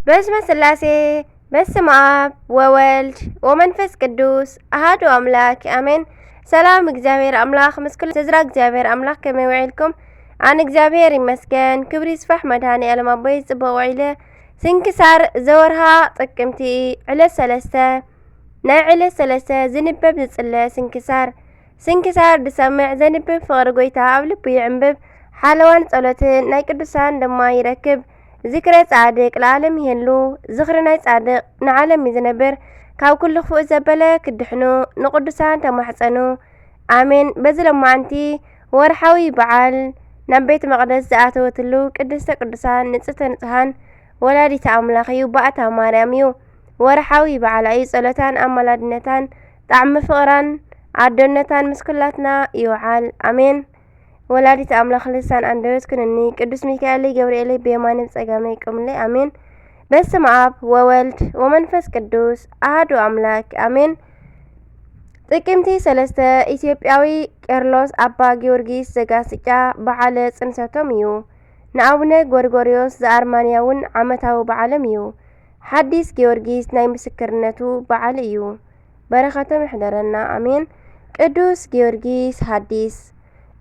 በስመ ስላሴ፣ በስመ ኣብ ወወልድ ወመንፈስ ቅዱስ ኣሃዱ ኣምላክ ኣሜን። ሰላም እግዚኣብሔር ኣምላኽ ምስ ኩሉ ስድራ እግዚኣብሔር ኣምላኽ፣ ከመይ ውዒልኩም? ኣነ እግዚኣብሔር ይመስገን፣ ክብሪ ይስፋሕ መድኃኔ ዓለም ኣቦይ፣ ጽቡቕ ውዒለ። ስንክሳር ዘወርሃ ጥቅምቲ ዕለት ሰለስተ፣ ናይ ዕለት ሰለስተ ዝንበብ ዝጽለ ስንክሳር። ስንክሳር ዝሰምዕ ዘንብብ ፍቕሪ ጐይታ ኣብ ልቡ ይዕንብብ፣ ሓለዋን ጸሎትን ናይ ቅዱሳን ድማ ይረክብ። ዝክረ ጻድቅ ለዓለም ይሄሉ፣ ዝኽሪ ናይ ጻድቅ ንዓለም እዩ ዝነብር። ካብ ኩሉ ክፉእ ዘበለ ክድሕኑ ንቅዱሳን ተማሕጸኑ። ኣሜን። በዚ ሎማዓንቲ ወርሓዊ በዓል ናብ ቤተ መቕደስ ዝኣተወትሉ ቅድስተ ቅዱሳን ንጽህተ ንጹሃን ወላዲተ ኣምላኽ እዩ፣ ባእታ ማርያም እዩ። ወርሓዊ በዓላ እዩ። ጸሎታን ኣማላድነታን ጣዕሚ ፍቕራን ኣደነታን ምስ ኩላትና ይውዓል። ኣሜን። ወላዲት ኣምላኽ ልሳን ኣንደበት ኩንኒ፣ ቅዱስ ሚካኤለይ ገብርኤለይ ብየማነይ ብጸጋመይ ቁምለይ። ኣሜን። በስመ ኣብ ወወልድ ወመንፈስ ቅዱስ ኣሃዱ ኣምላክ ኣሜን። ጥቅምቲ ሰለስተ ኢትዮጵያዊ ቄርሎስ ኣባ ጊዮርጊስ ዘጋስጫ በዓለ ጽንሰቶም እዩ። ንኣቡነ ጎርጎርዮስ ዘኣርማንያ እውን ዓመታዊ በዓሎም እዩ። ሓዲስ ጊዮርጊስ ናይ ምስክርነቱ በዓል እዩ። በረኸቶም ይሕደረና ኣሜን። ቅዱስ ጊዮርጊስ ሓዲስ።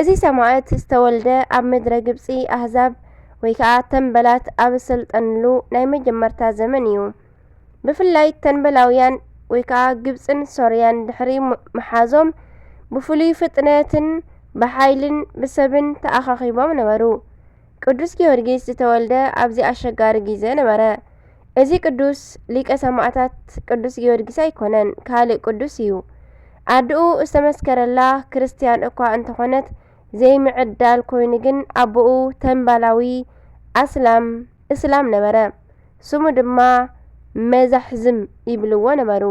እዚ ሰማዕት ዝተወልደ ኣብ ምድረ ግብጺ ኣህዛብ ወይ ከኣ ተንበላት ኣብ ዝሰልጠንሉ ናይ መጀመርታ ዘመን እዩ። ብፍላይ ተንበላውያን ወይ ከኣ ግብጽን ሶርያን ድሕሪ ም-፣ ምሓዞም ብፍሉይ ፍጥነትን ብሓይልን ብሰብን ተኣኻኺቦም ነበሩ። ቅዱስ ጊዮርጊስ ዝተወልደ ኣብዚ ኣሸጋሪ ግዜ ነበረ። እዚ ቅዱስ ሊቀ ሰማእታት ቅዱስ ጊዮርጊስ ኣይኮነን፣ ካልእ ቅዱስ እዩ። ኣድኡ ዝተመስከረላ ክርስትያን እኳ እንተኾነት፣ ዘይምዕዳል ኮይኑ ግን ኣቦኡ ተንባላዊ ኣስላም፣ እስላም ነበረ። ስሙ ድማ መዛሕዝም ይብልዎ ነበሩ።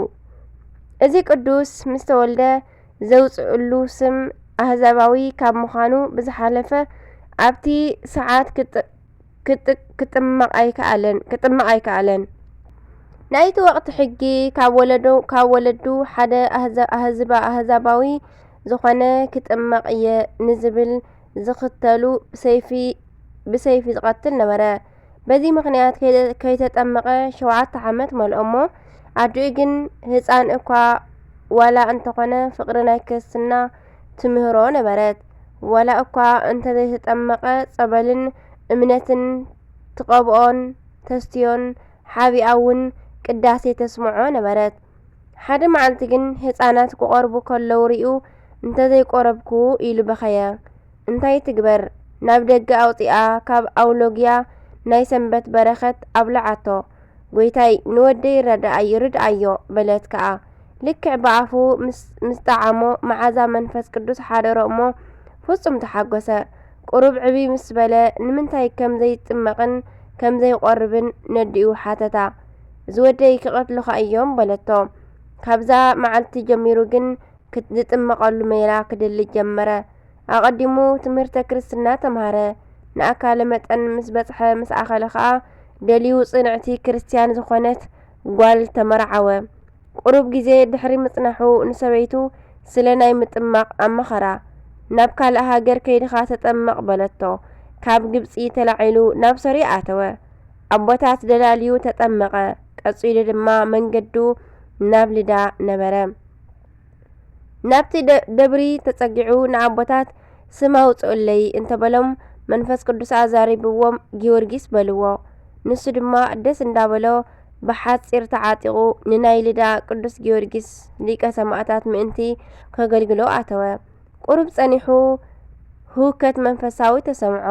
እዚ ቅዱስ ምስ ተወልደ ዘውፅእሉ ስም ኣህዛባዊ ካብ ምዃኑ ብዝሓለፈ ኣብቲ ሰዓት ክጥ-፣ ክጥ-፣ ክጥመቕ ኣይከኣለን፣ ክጥመቕ ኣይከኣለን። ናይቲ ወቕቲ ሕጊ ካብ ወለዶ፣ ካብ ወለዱ ሓደ ኣህዘ-፣ ኣህዝባ-፣ ኣህዛባዊ ዝኾነ ክጥመቕ እየ ንዝብል ዝኽተሉ ብሰይፊ፣ ብሰይፊ ዝቐትል ነበረ። በዚ ምኽንያት ከይተ-፣ ከይተጠመቐ ሸውዓተ ዓመት መልኦ እሞ፣ ኣዲኡ ግን ህፃን እኳ ዋላ እንተኾነ ፍቕሪ ናይ ክርስትና ትምህሮ ነበረት። ዋላ እኳ እንተዘይተጠመቐ ጸበልን እምነትን ትቐብኦን ተስትዮን ሓቢኣ እውን ቅዳሴ ተስምዖ ነበረት። ሓደ መዓልቲ ግን ህፃናት ክቖርቡ ከለዉ ሪኡ፣ "እንተዘይቆረብኩ" ኢሉ በኸየ። እንታይ ትግበር? ናብ ደገ ኣውፂኣ ካብ ኣውሎግያ ናይ ሰንበት በረኸት ኣብልዓቶ። "ጐይታይ፣ ንወደይ ረድኣዮ፣ ርድኣዮ" በለት ከኣ። ልክዕ ብኣፉ ምስ፣ ምስ ጠዓሞ መዓዛ መንፈስ ቅዱስ ሓደሮ እሞ ፍጹም ተሓጐሰ። ቁሩብ ዕብይ ምስ በለ ንምንታይ ከም ዘይጥመቕን ከም ዘይቖርብን ነዲኡ ሓተታ። "ዝወደይ ክቐትሉኻ እዮም" በለቶ። ካብዛ መዓልቲ ጀሚሩ ግን ክት-፣ ዝጥመቐሉ ሜላ ክደሊ ጀመረ። ኣቐዲሙ ትምህርተ ክርስትና ተምሃረ። ንኣካለ መጠን ምስ በጽሐ፣ ምስ ኣኸለ ኸኣ ደልዩ ጽንዕቲ ክርስትያን ዝኾነት ጓል ተመርዓወ። ቁሩብ ግዜ ድሕሪ ምጽናሑ ንሰበይቱ ስለ ናይ ምጥማቕ ኣመኸራ። "ናብ ካልእ ሃገር ከይድኻ ተጠመቕ" በለቶ። ካብ ግብጺ ተላዒሉ ናብ ሶርያ ኣተወ። ኣቦታት ደላልዩ ተጠመቐ። ቀጺሉ ድማ መንገዱ ናብ ልዳ ነበረ። ናብቲ ደ-፣ ደብሪ ተጸጊዑ ንኣቦታት "ስም ኣውጽኡለይ" እንተበሎም፣ መንፈስ ቅዱስ ኣዛሪብዎም "ጊዮርጊስ" በልዎ። ንሱ ድማ ደስ እንዳበሎ ብሓጺር ተዓጢቑ ንናይ ልዳ ቅዱስ ጊዮርጊስ ሊቀ ሰማእታት ምእንቲ ከገልግሎ ኣተወ። ቁሩብ ጸኒሑ ህውከት መንፈሳዊ ተሰምዖ፣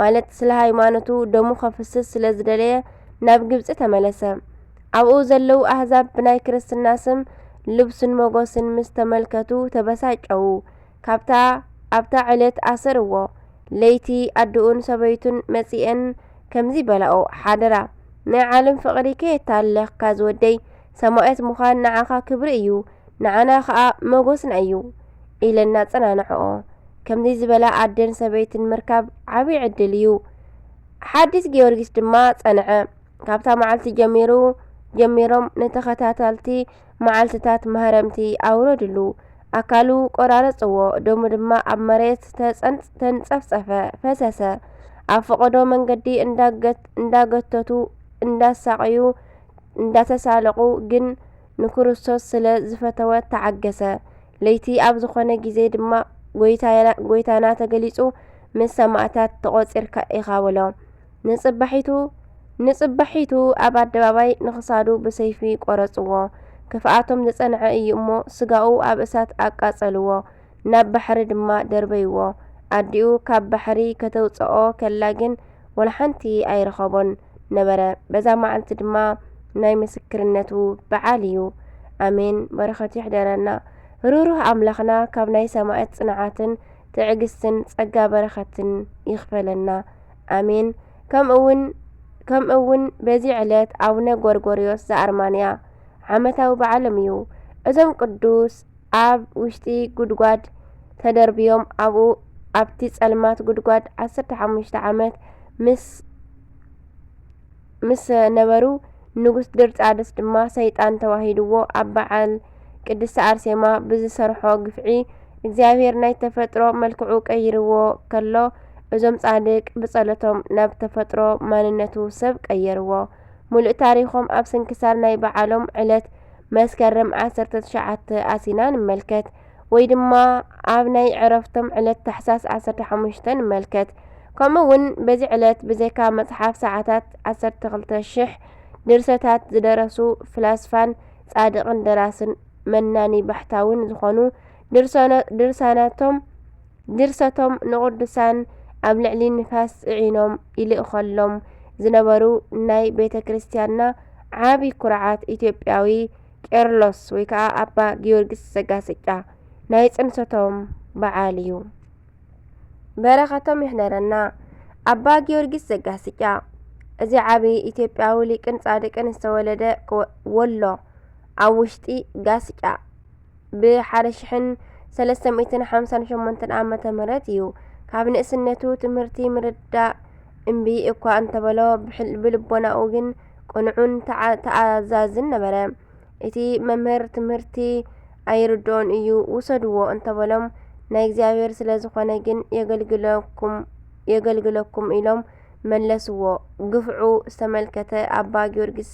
ማለት ስለ ሃይማኖቱ ደሙ ከፍስስ ስለ ዝደለየ ናብ ግብጺ ተመለሰ። ኣብኡ ዘለዉ ኣህዛብ ብናይ ክርስትና ስም ልብሱን ሞገስን ምስ ተመልከቱ ተበሳጨዉ። ካብታ፣ ኣብታ ዕለት ኣሰርዎ። ለይቲ ኣድኡን ሰበይቱን መጺኤን ከምዚ በላኦ፣ "ሓደራ፣ ናይ ዓለም ፍቕሪ ከየታለኽካ ዝወደይ፣ ሰማእት ምዃን ንዓኻ ክብሪ እዩ፣ ንዓና ኸኣ ሞገስና እዩ" ኢለን ኣጸናንዐኦ። ከምዚ ዝበላ ኣደን ሰበይትን ምርካብ ዓቢ ዕድል እዩ። ሓዲስ ጊዮርጊስ ድማ ጸንዐ። ካብታ መዓልቲ ጀሚሩ፣ ጀሚሮም ንተኸታታልቲ መዓልትታት ማህረምቲ ኣውረድሉ። ኣካሉ ቆራረጽዎ፣ ደሙ ድማ ኣብ መሬት ተጸንጽ-፣ ተንጸፍጸፈ፣ ፈሰሰ። ኣብ ፈቐዶ መንገዲ እንዳገት-፣ እንዳገተቱ እንዳሳቐዩ እንዳተሳለቑ ግን ንክርስቶስ ስለ ዝፈተወ ተዓገሰ። ለይቲ ኣብ ዝኾነ ግዜ ድማ ጎይታና ተገሊጹ፣ ምስ ሰማእታት ተቖጺርካ ኢኻ በሎ። ንጽባሒቱ ንጽባሒቱ ኣብ ኣደባባይ ንኽሳዱ ብሰይፊ ቆረጽዎ። ክፍኣቶም ዝጸንዐ እዩ እሞ ስጋኡ ኣብ እሳት ኣቃጸልዎ፣ ናብ ባሕሪ ድማ ደርበይዎ። ኣዲኡ ካብ ባሕሪ ከተውጽኦ ከላ ግን ወላ ሓንቲ ኣይረኸቦን ነበረ። በዛ መዓልቲ ድማ ናይ ምስክርነቱ በዓል እዩ። ኣሜን። በረኸቱ ይሕደረና። ርህሩህ ኣምላኽና ካብ ናይ ሰማእት ጽንዓትን ትዕግስትን ጸጋ በረኸትን ይኽፈለና። ኣሜን። ከምኡ እውን ከምኡ እውን በዚ ዕለት ኣቡነ ጎርጎርዮስ ዘኣርማንያ ዓመታዊ በዓሎም እዩ። እዞም ቅዱስ ኣብ ውሽጢ ጉድጓድ ተደርብዮም ኣብኡ ኣብቲ ጸልማት ጉድጓድ ዓሰርተ ሓሙሽተ ዓመት ምስ ምስ ነበሩ ንጉስ ድርጣድስ ድማ ሰይጣን ተዋሂድዎ ኣብ በዓል ቅድስቲ ኣርሴማ ብዝሰርሖ ግፍዒ እግዚኣብሔር ናይ ተፈጥሮ መልክዑ ቀይርዎ ከሎ እዞም ጻድቅ ብጸሎቶም ናብ ተፈጥሮ ማንነቱ ሰብ ቀየርዎ። ሙሉእ ታሪኾም ኣብ ስንክሳር ናይ በዓሎም ዕለት መስከረም ዓሰርተ ትሽዓተ ኣሲና ንመልከት ወይ ድማ ኣብ ናይ ዕረፍቶም ዕለት ታሕሳስ ዓሰርተ ሓሙሽተ ንመልከት። ከምኡ እውን በዚ ዕለት ብዘይካ መጽሓፍ ሰዓታት ዓሰርተ ክልተ ሽሕ ድርሰታት ዝደረሱ ፍላስፋን ጻድቕን ደራስን መናኒ ባሕታውን ዝኾኑ ድርሳናቶም ድርሰቶም ንቕዱሳን ኣብ ልዕሊ ንፋስ ጽዒኖም ይልእኸሎም ዝነበሩ ናይ ቤተ ክርስቲያንና ዓቢ ኩርዓት ኢትዮጵያዊ ቄርሎስ ወይ ከኣ ኣባ ጊዮርጊስ ዘጋስጫ ናይ ጽንሰቶም በዓል እዩ። በረኸቶም ይሕደረና። ኣባ ጊዮርጊስ ዘጋስጫ እዚ ዓቢ ኢትዮጵያዊ ሊቅን ጻድቅን ዝተወለደ ወሎ ኣብ ውሽጢ ጋስጫ ብ ሓደ ሽሕን ሰለስተ ሚእትን ሓምሳን ሸሞንተን ዓመተ ምህረት እዩ። ካብ ንእስነቱ ትምህርቲ ምርዳእ እምቢ እኳ እንተበሎ ብልቦናኡ ግን ቅኑዕን ተኣዛዝን ነበረ። እቲ መምህር ትምህርቲ ኣይርድኦን እዩ ውሰድዎ እንተበሎም ናይ እግዚኣብሔር ስለ ዝኾነ ግን የገልግለኩም ኢሎም መለስዎ። ግፍዑ ዝተመልከተ ኣባ ጊዮርጊስ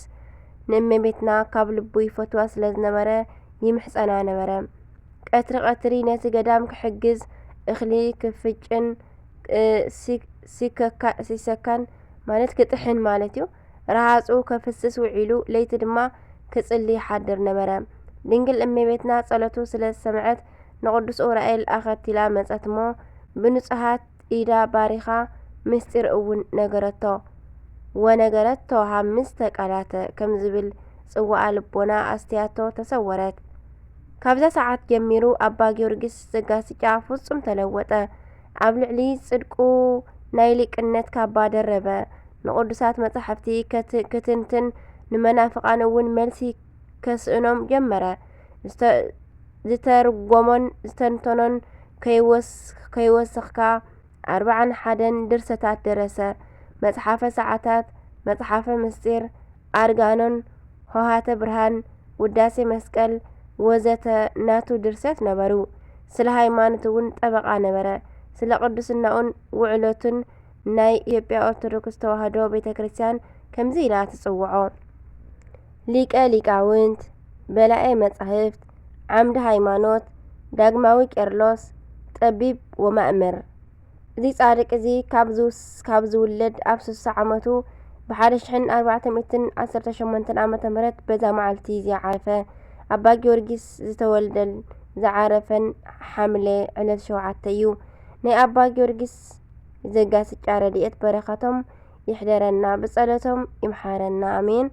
ንእመቤትና ካብ ልቡ ይፈትዋ ስለ ዝነበረ ይምሕጸና ነበረ። ቀትሪ ቀትሪ ነቲ ገዳም ክሕግዝ እኽሊ ክፍጭን ሲሰካን ማለት ክጥሕን ማለት እዩ። ረሃጹ ከፍስስ ውዒሉ ለይቲ ድማ ክጽሊ ይሓድር ነበረ። ድንግል እመቤትና ጸሎቱ ስለ ዝሰምዐት ንቕዱስ ኡራኤል ኣኸቲላ መጸት እሞ ብንጹሃት ኢዳ ባሪኻ ምስጢር እውን ነገረቶ። ወነገረቶ ሃምስተ ቃላተ ከም ዝብል ጽዋኣ ልቦና ኣስትያቶ ተሰወረት። ካብዛ ሰዓት ጀሚሩ ኣባ ጊዮርጊስ ዘጋስጫ ፍጹም ተለወጠ። ኣብ ልዕሊ ጽድቁ ናይ ሊቅነት ካባ ደረበ። ንቕዱሳት መጻሕፍቲ ክትንትን ንመናፍቓን እውን መልሲ ከስእኖም ጀመረ። ዝተርጎሞን ዝተንተኖን ከይወሰኽካ ኣርብዓን ሓደን ድርሰታት ደረሰ። መጽሓፈ ሰዓታት፣ መጽሓፈ ምስጢር፣ ኣርጋኖን፣ ሆሃተ ብርሃን፣ ውዳሴ መስቀል ወዘተ ናቱ ድርሰት ነበሩ። ስለ ሃይማኖት እውን ጠበቓ ነበረ። ስለ ቅዱስናኡን ውዕለቱን ናይ ኢትዮጵያ ኦርቶዶክስ ተዋህዶ ቤተ ክርስቲያን ከምዚ ኢላ ትጽውዖ። ሊቀ ሊቃውንት፣ በላኤ መጻሕፍት፣ ዓምዲ ሃይማኖት፣ ዳግማዊ ቄርሎስ፣ ጠቢብ ወማእምር። እዚ ጻድቅ እዚ ካብ ዝውለድ ኣብ ስሳ ዓመቱ ብ ሓደ ሽሕን ኣርባዕተ ሚእትን ዓሰርተ ሸሞንተን ዓመተ ምህረት በዛ መዓልቲ እዚኣ ዓረፈ። ኣባ ጊዮርጊስ ዝተወልደን ዝዓረፈን ሓምለ ዕለት ሸውዓተ እዩ። ናይ ኣባ ጊዮርጊስ ዘጋስጫ ረድኤት በረኸቶም ይሕደረና፣ ብጸሎቶም ይምሓረና፣ ኣሜን።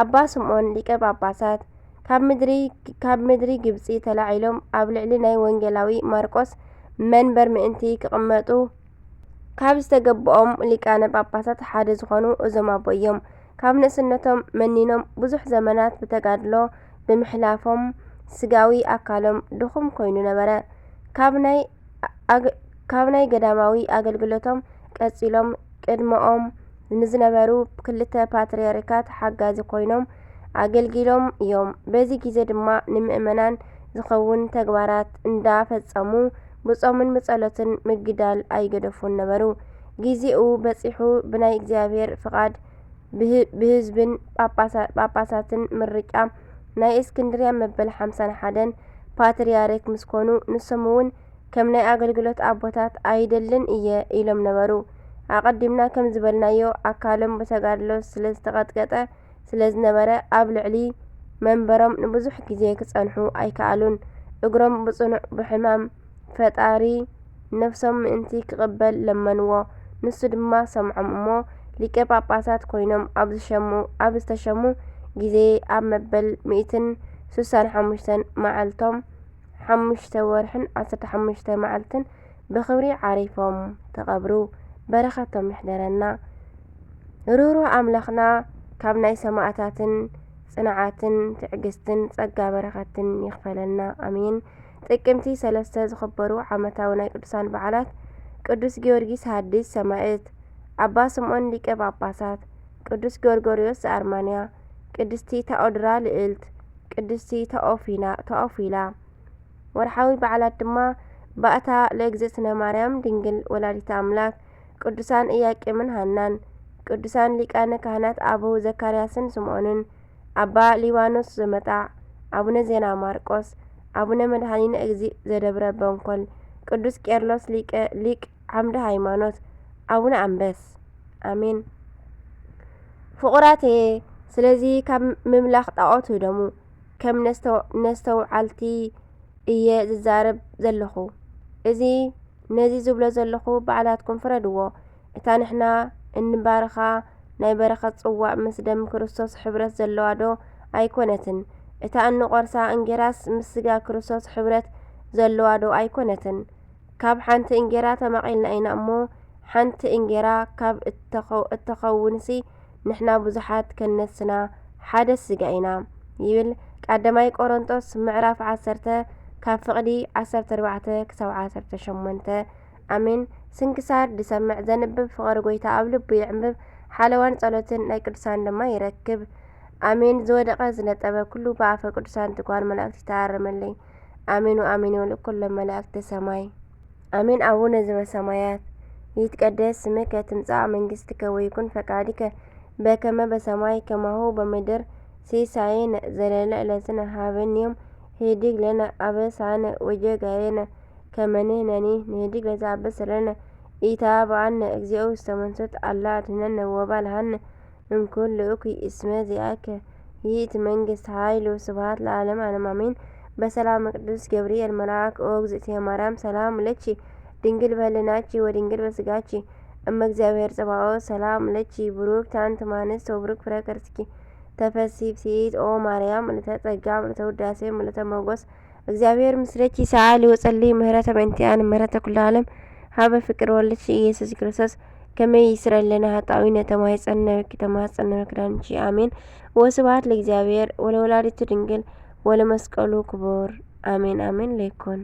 ኣባ ስምዖን ሊቀ ጳጳሳት ካብ ምድሪ ካብ ምድሪ ግብጺ ተላዒሎም ኣብ ልዕሊ ናይ ወንጌላዊ ማርቆስ መንበር ምእንቲ ክቕመጡ ካብ ዝተገብኦም ሊቃነ ጳጳሳት ሓደ ዝኾኑ እዞም ኣቦ እዮም። ካብ ንእስነቶም መኒኖም ብዙሕ ዘመናት ብተጋድሎ ብምሕላፎም ስጋዊ ኣካሎም ድኹም ኮይኑ ነበረ። ካብ ናይ ካብ ናይ ገዳማዊ ኣገልግሎቶም ቀጺሎም ቅድመኦም ንዝነበሩ ክልተ ፓትርያርካት ሓጋዚ ኮይኖም ኣገልጊሎም እዮም። በዚ ግዜ ድማ ንምእመናን ዝኸውን ተግባራት እንዳፈጸሙ ብጾምን ብጸሎትን ምግዳል ኣይገደፉን ነበሩ። ግዜኡ በጺሑ ብናይ እግዚኣብሔር ፍቓድ ብህ-፣ ብህዝብን ጳጳሳ-፣ ጳጳሳትን ምርጫ ናይ እስክንድርያ መበል ሓምሳን ሓደን ፓትርያርክ ምስ ኮኑ፣ ንሶም እውን ከም ናይ ኣገልግሎት ኣቦታት ኣይደልን እየ ኢሎም ነበሩ። ኣቐዲምና ከም ዝበልናዮ፣ ኣካሎም ብተጋድሎ ስለ ዝተቐጥቀጠ ስለ ዝነበረ፣ ኣብ ልዕሊ መንበሮም ንብዙሕ ግዜ ክጸንሑ ኣይከኣሉን። እግሮም ብጽኑዕ ብሕማም ፈጣሪ ነፍሶም ምእንቲ ክቕበል ለመንዎ። ንሱ ድማ ሰምዖም እሞ፣ ሊቀ ጳጳሳት ኮይኖም ኣብ ዝሸሙ-፣ ኣብ ዝተሸሙ ግዜ፣ ኣብ መበል ሚእትን ስሳን ሓሙሽተን መዓልቶም፣ ሓሙሽተ ወርሕን ዓሰርተ ሓሙሽተ መዓልትን ብኽብሪ ዓሪፎም ተቐብሩ። በረኸቶም ይሕደረና። ርህሩህ ኣምላኽና ካብ ናይ ሰማእታትን ጽንዓትን ትዕግስትን ጸጋ በረኸትን ይኽፈለልና። ኣሜን። ጥቅምቲ ሰለስተ ዝኽበሩ ዓመታዊ ናይ ቅዱሳን በዓላት፣ ቅዱስ ጊዮርጊስ ሃዲስ ሰማእት፣ ኣባ ስምዖን ሊቀ ጳጳሳት፣ ቅዱስ ጎርጎርዮስ ዘኣርማንያ፣ ቅድስቲ ታኦድራ ልእልት፣ ቅድስቲ ታኦፊና-፣ ታኦፊላ። ወርሓዊ በዓላት ድማ፣ ባእታ ለእግዝእትነ ማርያም ድንግል ወላዲተ ኣምላክ፣ ቅዱሳን ኢያቄምን ሃናን፣ ቅዱሳን ሊቃነ ካህናት ኣበው ዘካርያስን ስምዖንን፣ ኣባ ሊባኖስ ዘመጣዕ፣ ኣቡነ ዜና ማርቆስ፣ ኣቡነ መድኃኒነ እግዚእ ዘደብረ በንኮል፣ ቅዱስ ቄርሎስ ሊቀ፣ ሊቅ ዓምደ ሃይማኖት፣ ኣቡነ ኣንበስ። ኣሜን። ፍቑራተየ፣ ስለዚ ካብ ምምላኽ ጣዖት ህደሙ፣ ከም ነስተ-፣ ነስተውዓልቲ እየ ዝዛረብ ዘለኹ። እዚ፣ ነዚ ዝብሎ ዘለኹ ባዕላትኩም ፍረድዎ። እታ ንሕና እንባርኻ ናይ በረኸት ጽዋእ ምስ ደም ክርስቶስ ሕብረት ዘለዋ ዶ ኣይኮነትን? እታ እንቖርሳ እንጌራስ ምስ ስጋ ክርስቶስ ሕብረት ዘለዋ ዶ ኣይኮነትን? ካብ ሓንቲ እንጌራ ተማቒልና ኢና እሞ፣ ሓንቲ እንጌራ ካብ እተኸው-፣ እተኸውንሲ፣ ንሕና ብዙሓት ከነስና ሓደ ስጋ ኢና ይብል። ቀዳማይ ቆሮንጦስ ምዕራፍ ዓሰርተ ካብ ፍቕዲ ዓሰርተ ኣርባዕተ ክሳብ ዓሰርተ ሸሞንተ። ኣሜን። ስንክሳር ዝሰምዕ ዘንብብ ፍቕሪ ጐይታ ኣብ ልቡ የዕንብብ፣ ሓለዋን ጸሎትን ናይ ቅዱሳን ድማ ይረክብ። ኣሜን። ዝወደቐ ዝነጠበ ኩሉ ብኣፈ ቅዱሳን ትጓል መላእክት ይተኣረመለይ። ኣሜን ወኣሜን ይበሉ ኩሎም መላእክተ ሰማይ። ኣሜን። አቡነ ዘበሰማያት ይትቀደስ ስምከ ትምጻእ መንግስትከ ወይኩን ፈቃድከ በከመ በሰማይ ከማሁ በምድር። ሲሳየነ ዘለለ ዕለትነ ሀበነ ዮም ህድግ ለነ አበሳነ ወጌጋየነ ከመ ንሕነኒ ንህድግ ለዘአበሰ ለነ። ኢታብአነ እግዚኦ ውስተ መንሱት አላ አድህነነ ወባልሃነ እምኩሉ እኩይ እስመ ዚአከ ይእቲ መንግስት ኃይል ወስብሐት ለዓለመ ዓለም አሜን። በሰላም ቅዱስ ገብርኤል መልአክ ኦ እግዝእትየ ማርያም ሰላም ለኪ ድንግል በህልናኪ ወድንግል በስጋኪ እመ እግዚአብሔር ጸባኦት ሰላም ለኪ ብሩክት አንቲ እምአንስት ወብሩክ ፍሬ ከርስኪ ተፈሲ ብስኢት ኦ ማርያም ምልዕተ ጸጋ ምልዕተ ውዳሴ ምልዕተ ሞገስ እግዚአብሔር ምስለኪ ሰአሊ ወጸሊ ምህረተ በእንቲአነ ምህረተ ኩሉ ዓለም ሀበ ፍቅር ወልድኪ ኢየሱስ ክርስቶስ ከመ ይስረይ ለነ ኃጣውኢነ ተማሂጸነ በኪ ተማጸነ በኪ ዳንኪ አሜን። ወስብሐት ለእግዚአብሔር ወለወላዲቱ ድንግል ወለመስቀሉ ክቡር አሜን አሜን ለይኩን።